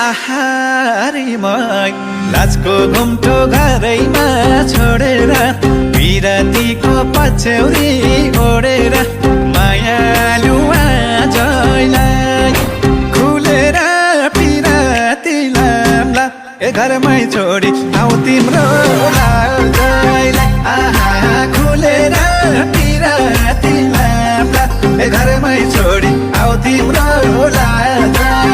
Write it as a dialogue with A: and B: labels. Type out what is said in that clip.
A: आहारीमै लाजको घुम्टो घरैमा छोडेर बिरातीको पछ्यौरी ओडेर मायालु आजैलाई खुलेर पिराती लाम्ला ए घरमै छोडी आऊ तिम्रो लाजैलाई आहा खुलेर पिराती लाम्ला ए घरमै छोडी आऊ तिम्रो लाजैलाई